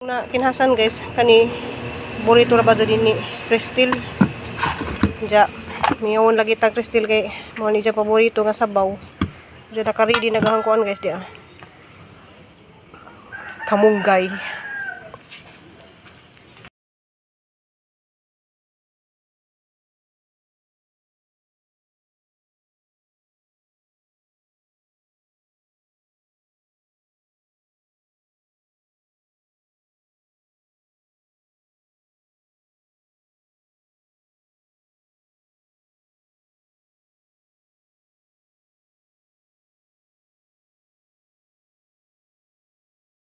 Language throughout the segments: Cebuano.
Na kinhasan guys, kani burrito ra ba jud ni Crystal. Ja, miyawon lagi tang Crystal kay mao ni siya paborito nga sabaw. Diya naka-ready na gahang kuan guys diya. Kamunggay.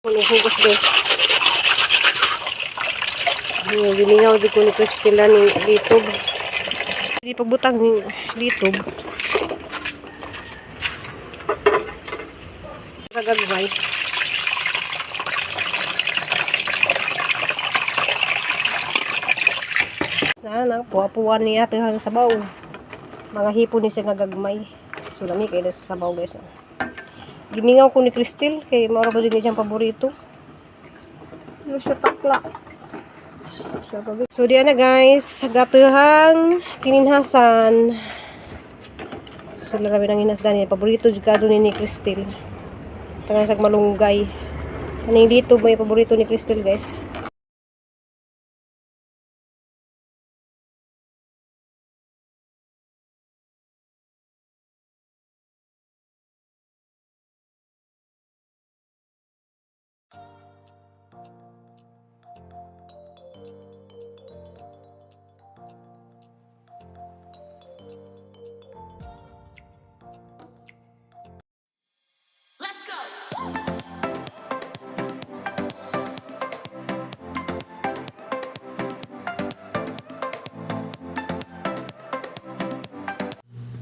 Kuno hugas guys. Ang gimingaw di ko ni Crystal ni litob. Di pagbutang ni litob. Kagagmay. Na na puwa-puwa niya tuhang sabaw. Mga hipo ni siya nga gagmay. So lami kay sa sabaw guys. Gimingaw ko ni Crystal kay mao ra ba din siyang paborito. Ano siya takla? So diyan na guys, gatuhang kininhasan. Sila rabi nang hinasdan niya. Paborito jud kadto ni Crystal. Tangang sag malunggay. Kaning dito may paborito ni Crystal guys.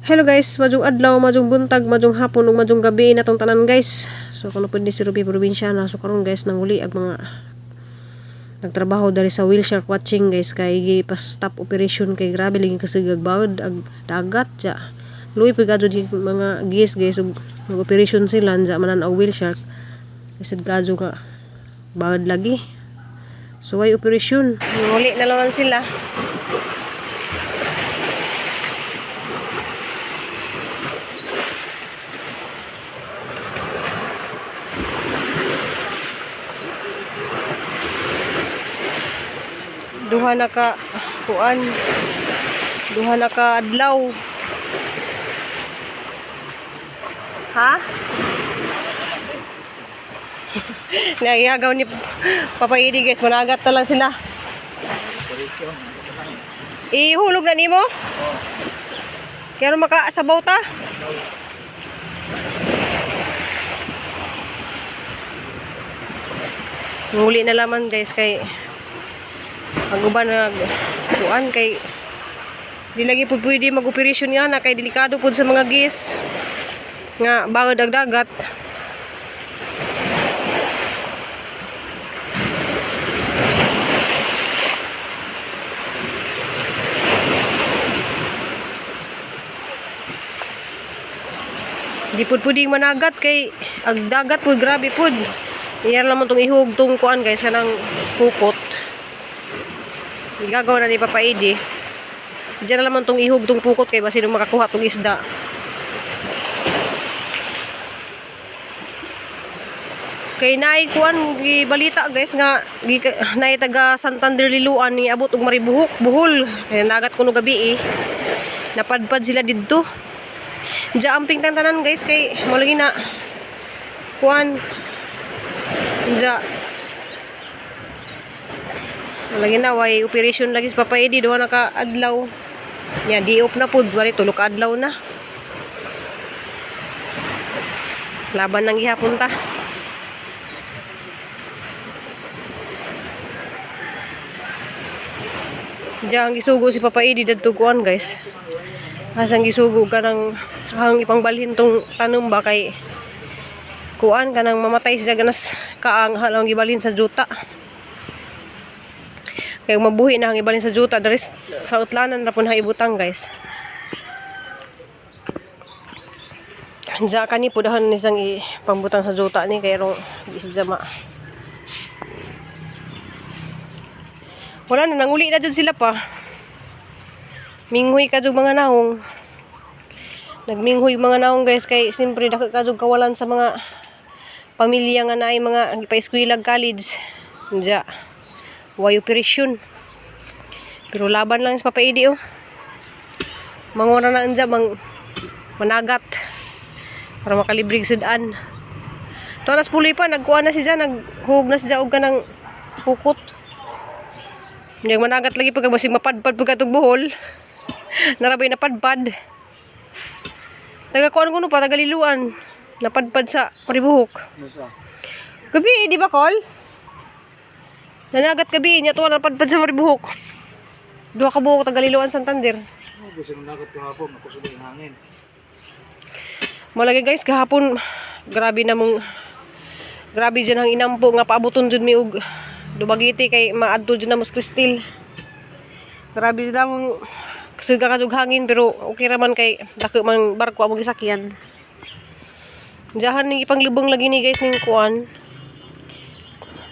Hello guys, majong adlaw, majong buntag, majong hapon ug majong gabi na tong tanan guys. So kuno pud ni si Ruby Probinsyana. So karon guys nanguli ang mga nagtrabaho dari sa whale shark watching guys kay gipa-stop operation kay grabe lagi kasi bagod ag dagat ja. Luoy pud gadto di mga gis guys ug mag-operation sila anja manan ang whale shark. Isad gadto ka bagod lagi. So way operation. Nanguli na naman sila. Duha na ka kuan, duha na ka adlaw, ha. Nagiyagaw ni Papa Idi guys, managat na lang sila. Ihulog na nimo kaya makasabaw ta. Nguli na laman guys kay ang uban nag kuan kay di lagi pud pwede mag-operation nga na kay delikado pud sa mga gis nga bagod ang dagat. Di pud pwedeng managat kay ang dagat pud grabe pud. Iyan lang mo tong ihug tong kuan guys kanang pukot. Gagawa na ni Papa Edi. Diyan na naman tong ihog tong pukot kay basin makakuha tong isda. Kay naay kuan gibalita guys nga gi, naay taga Santander Liloan ni abot og Maribuhok, Bohol. Kay nagat kuno gabi eh. Napadpad sila didto. Diya amping tantanan guys kay mo lagi na kuan. Diya lagi na way operation lagi sa Papa Edi duha na ka adlaw. Nya di off na pud wali tulo ka adlaw na. Laban nang gihapon ta. Diyan ang gisugo si Papa Edi dadto kuan guys. Asang gisugo ka ng hang ipangbalhin tong tanom ba kay kuan kanang mamatay siya ganas kaang halang gibalhin sa juta. Kaya mabuhi na ang ibalin sa juta diri sa utlanan ra pud ibutang guys. Diya kani pudahan ni siyang ipambutang sa juta ni kay rong di siya ma Wala na, nanguli na jud sila pa. Minghoy ka jud mga naong. Nagminghoy mga naong, guys, kay siyempre dako ka jud kawalan sa mga pamilya nga naay mga gipa-eskwelag, college. Diya. Way operasyon. Pero laban lang sa Papa Edi oh. Mangura na anja mang managat para makalibrig sudan. To alas puloy pa nagkuha na si Jan, naghug na si Jan og kanang pukot. Hindi managat lagi pagka basig mapadpad pagka buhol. Narabay napadpad. Taga kuan kuno pa taga Liluan. Napadpad sa Maribuhok. Musa. Gabi, di ba, Kol? Nanagat gabi, niya to napadpad sa Maribuhok. Duha ka buhok taga Liluan, Santander. Ano gusto nang nakat kahapon, makusog ang hangin. Malagi guys, kahapon grabe na mong grabe dyan ang inampo nga paabuton jud mi og Dumaguete kay maadto jud na mas Kristil. Grabe jud among kasuga ka jud hangin pero okay ra man kay dako man barko among gisakyan. Diyahan ning ipanglubong lagi ni guys ning kuan.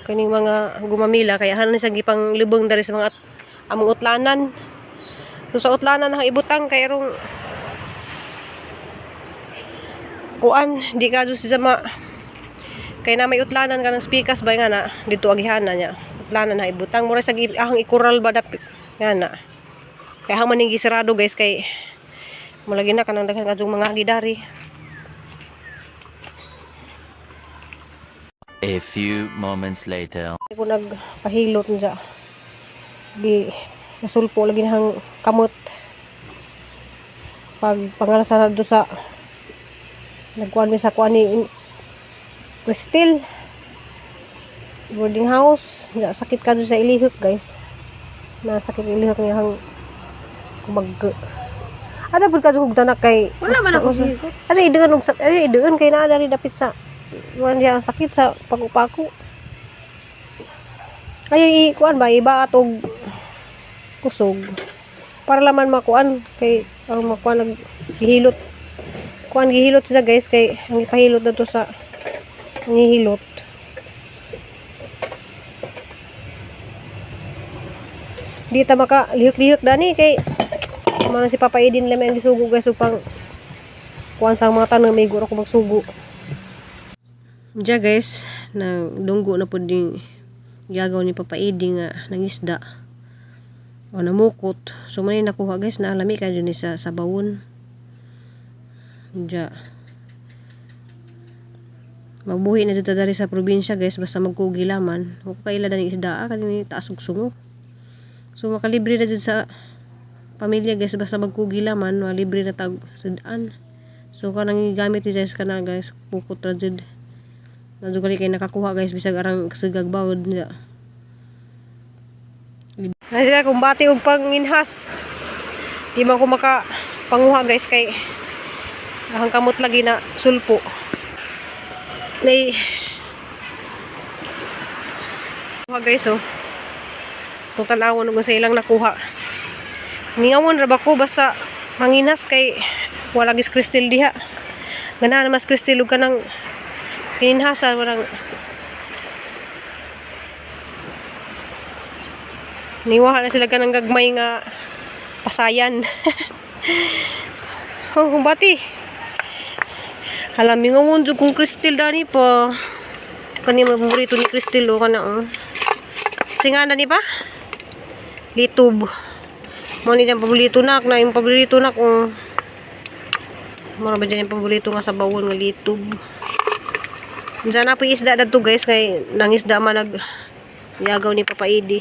Kaning mga gumamila kay han ni sa gipanglubong diri sa mga among utlanan. So sa utlanan ang ibutang kay arong kuan di ka jud siya ma kay na may utlanan ka ng spikas ba nga na dito agihana niya utlanan na ibutang mura sa ahang ikural ba dapit nga na kay hang maning gisarado guys kay malagi na kanang daghan kadtong mga gidari. A few moments later. Ko nagpahilot niya di nasulpo lagi na hang kamot pag pangalasan na do sa nagkuan mi sa kuan ni Cristel boarding house. Ya, sakit ka do sa ilihok guys, na sakit ilihok niya hang kumag ada pud ka hugdan na kay Wala man ako higop. Ano idungan og ano idungan kay naa diri dapit sa kuan diya ang sakit sa paku-paku. Ay i kuan ba iba og kusog para laman makuan kay ang makuan nag gihilot kuan gihilot siya guys kay ang ipahilot na to sa ang gihilot. Di ta maka lihok-lihok dani kay mana si Papa Edin lang ang gisugo guys upang kuan sa mga tanong may guro ko magsugo. Diya guys, nang dunggo na pud ding gagaw ni Papa Edi nga nangisda o namukot. So man nakuha guys na alami kay ni sa bawon. Diya. Mabuhi na dito dari sa probinsya guys basta magkugi laman. Wa ko kaila dani isda ah, kani taas og sungo. So makalibre na jud sa pamilya guys basta magkugi laman, malibre na tag sudan. So kanang gigamit ni guys kana guys pukot ra jud. Nadyo gali kay nakakuha guys bisag arang kasugag bawod niya. Nasa kumbati og panginhas. Di man ko maka panguha guys kay ang kamot lagi na sulpo. Nay kuha guys oh. Itong tanawon ug sa ilang nakuha. Mingawon ra ba ko basta manginas kay wala gis kristal diha. Ganahan mas kristal ug kanang kininhasan walang niwaha na sila kanang gagmay nga pasayan. Oh, kumbati. Hala, mingawon jud kong kristal dani pa. Kani mga paborito ni Kristel oh kana oh. Singana ni pa? Litob. Mo ni ang paborito nak na yung paborito nak oh. Mura ba dyan yung paborito nga sa bawon nga litob. Diyan na po isda dadto guys kay nangisda man nag yagaw ni Papa Edi.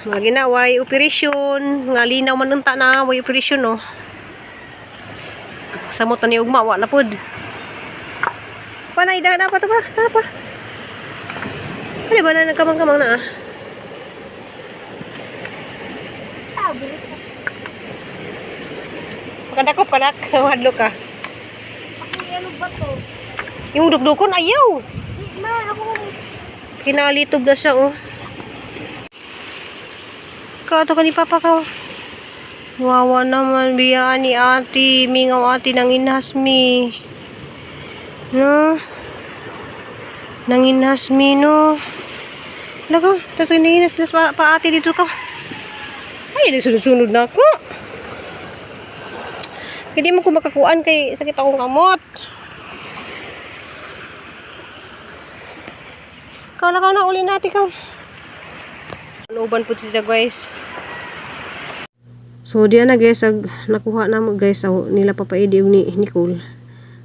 Lagi na way operasyon nga linaw man unta na way operasyon no. Samot na ni ugma wa na pud. Panay da na pa to pa. Na pa. Ano ba na nagkamang-kamang na ah? Makadakop ka nak, hadlo ka. Ano ba to? Yung dukdukon ayaw. Di man, ako Kinalitob na siya oh. Kato ka ni Papa ka. Wawa naman biya ni ate. Mingaw ate nang inhas mi. No? Nang inhas mi no. Lako, tatuin na sila sa paati dito ka. Ay, nagsunod-sunod na ako. Hindi mo ko makakuan kay sakit akong kamot. Ikaw na, uli natin ka. Uban po siya, guys. So diyan na guys, ag nakuha na mo guys aw, nila papaidi og ni Nicole.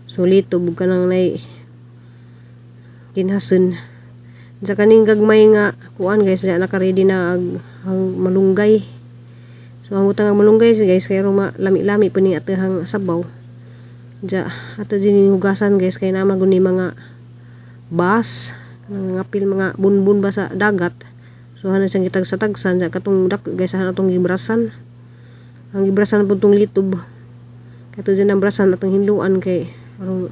So lito bug ka nang nay kinhason. Sa kaning gagmay nga kuan guys, diyan naka-ready na ag, ang malunggay. So ang utang ang malunggay guys kay ruma lami-lami po ni atehang sabaw. Diya ato din hugasan guys kay naman guni mga bas kanang ngapil mga bunbun ba sa dagat. So hanan siyang gitagsa-tagsan diya katong dak guys hanan atong gibrasan. Ang gibrasan po tong litob. Kato dyan ang brasan atong hinluan kay aron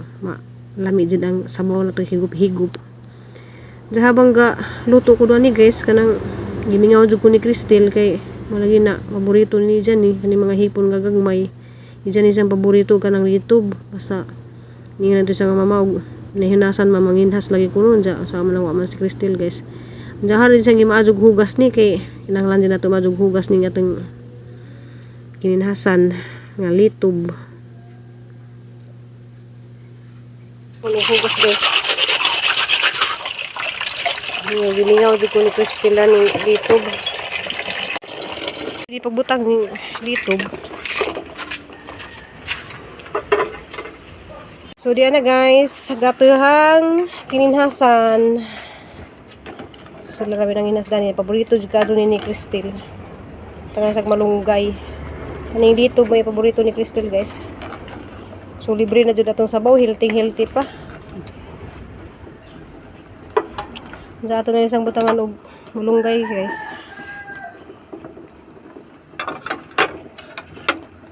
lami dyan ang sabaw na itong higup-higup. Diyan habang ga luto ko doon ni guys kanang gimingaw jud ko ni Cristel kay malagi na paborito ni dyan ni kani mga hipon nga gagmay. Diyan ni siyang paborito kanang litob basta ningan nato siya nga mama og nahinasan mamanginhas lagi ko noon diya sa man wa man si Cristel guys. Diyan haron siyang gimaadjog hugas ni kay kinahanglan din nato maadjog hugas ni atong kininhasan nga litob. Ano hugas guys? Yung giningaw di ko ni Cristela ni litob. Hindi pagbutang ni litob. So diyan na guys, gatehang kininhasan. So, sila rami nang hinasdan niya. Paborito jud kadto ni Cristel. Tangasag malunggay. Kaning dito may paborito ni Crystal guys. So libre na jud atong sabaw, healthy healthy pa. Sa ato na isang butangan og malunggay guys.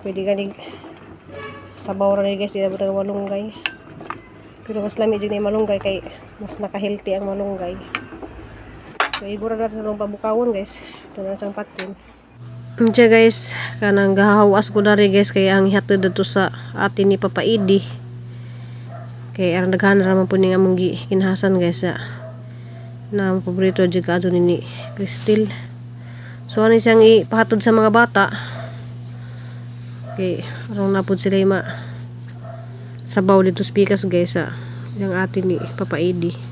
Pwede ganig sabaw ra ni guys, di na butangan malunggay. Pero mas lami jud na yung malunggay kay mas naka-healthy ang malunggay. So igura natin sa itong pabukawon guys. Ito na siyang patyon. Diya guys, kanang gahawas ko dari guys kay ang ihatod dito sa atin ni Papa Idi. Kay aron daghan ra man po ning among kinhasan guys sa na ang paborito jud kaadto ni Cristel. So ano siyang ipahatod sa mga bata. Kay aron na pud sila ma sabaw dito sa pikas guys sa yung atin ni Papa Idi.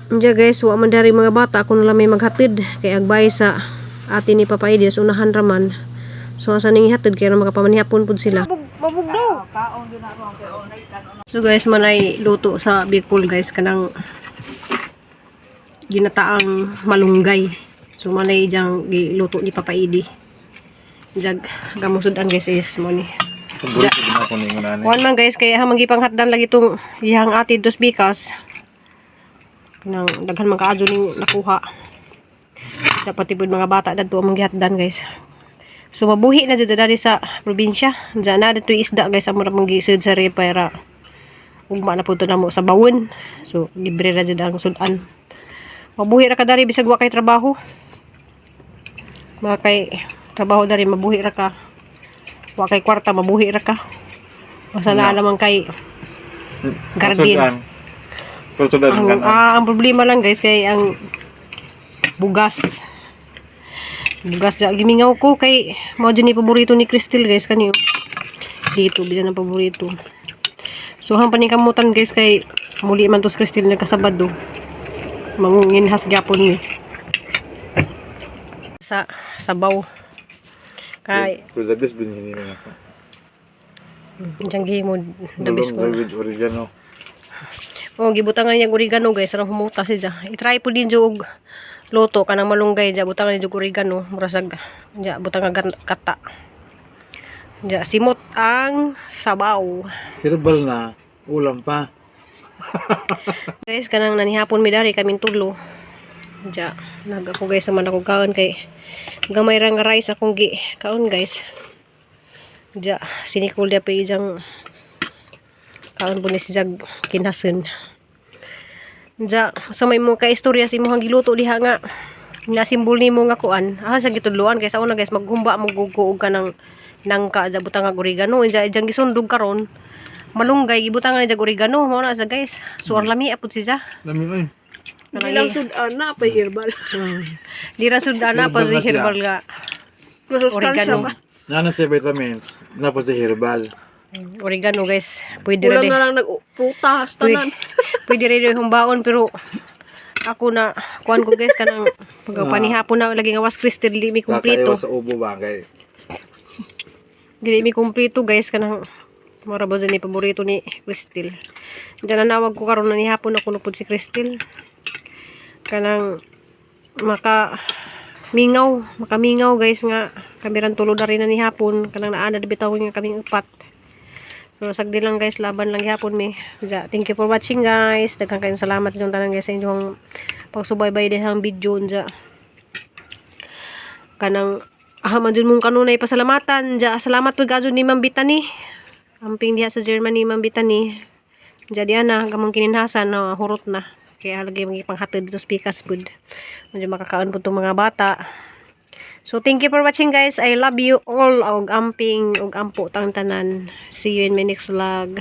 Diya guys, wa man dari mga bata ako na lang may maghatid kay agbay sa atin ni Papa Idi sa unahan raman. So asa ning ihatid kay aron makapamanihapon pud sila. Mabugdaw. Kaon din ako ang kay onay kanon. So guys, manay luto sa Bicol guys kanang ginataang malunggay. So manay diyang giluto ni Papa Idi. Jag gamusudan guys is mo ni. Paborito din ako ni ngunani. Kuan man guys kay hamang gipanghatdan lagi tong iyang ati dos bikas. Nang daghan man kaadyo ning nakuha. Dapat ibud mga bata dadto among gihatdan guys. So mabuhi na jud dali sa probinsya. Diyan na dito isda guys amo ra mong gisud sa repera. Ugma na pud to namo sa bawon. So libre ra jud ang sudan. Mabuhi ra ka dari bisag wa kay trabaho. Mga kay trabaho dari mabuhi ra ka. Wa kay kwarta mabuhi ra ka. Basta naa lamang kay garden. Sudan Ang, ang problema lang guys kay ang bugas. Bugas ja gimingaw ko kay mao jud ni paborito ni Crystal guys kaniyo. Dito bisan ang paborito. So hang paningkamutan guys kay muli man to si Crystal nagkasabado. Mangunginhas gyapon ni. Sa sabaw. Kay For the best din hinimo ako. diyang gihimo the best ko. With oregano. Oh, gibutangan niya og oregano guys, sarang humuta siya. I-try po din jud og luto kanang malunggay diya, butangan niya og oregano, murasag diya butangan kata. Diya simot ang sabaw. Herbal na ulam pa. Guys, kanang nanihapon mi dari kaming tulo. Diya nag ako guys man ako kaon kay gamay ra nga rice akong gi kaon guys. Diya sinikol diya pa ijang kaon po ni si Jag kinasun. Diya sa may mo ka istorya sa imong giluto diha nga nasimbol nimo nga kuan. Ah sa gitudloan kay sa una guys maghumba mo gugo og kanang nangka diya butang og oregano diya ijang gisundog karon. Malunggay gibutangan ni jag oregano mao na sa guys. So ang lami apod siya. Lami man. Bilang sudan na pa herbal. Di ra sudan na pa Herbal na siya. herbal nga. Masustansya Oregano. pa. Nana sa vitamins, na po sa herbal. Oregano, guys. Pwede ra Kulang di. na lang nagprutas Pwede, tanan. pwede rin yung baon pero ako na kuan ko, guys, kanang pag panihapon na lagi nga was Crystal di mi kumpleto. Kakaiwas sa ubo ba kay. Dili mi kumpleto, guys, kanang mura ba ni paborito ni Crystal. Diyan nanawag ko karon na nihapon ako nupod si Crystal. Kanang maka mingaw, makamingaw, guys, nga kami ran tulo na rin na nihapon kanang naana di bitaw nga kaming upat. Pero sagdi lang, guys, laban lang gihapon mi. Ja, thank you for watching, guys. Daghan kayong salamat inyong tanan, guys, sa inyong pagsubaybay din ang video unja. Kanang ah man jud mong kanunay pasalamatan. Ja, salamat pud kadyo ni Ma'am Bitani. Amping diha sa Germany, Ma'am Bitani. Ja diana kamong kininhasan na hurot na. Kaya lagi magipanghatid dito sa pikas pud. Medyo makakaon pud tong mga bata. So thank you for watching, guys. I love you all og amping og ampo tang tanan. See you in my next vlog.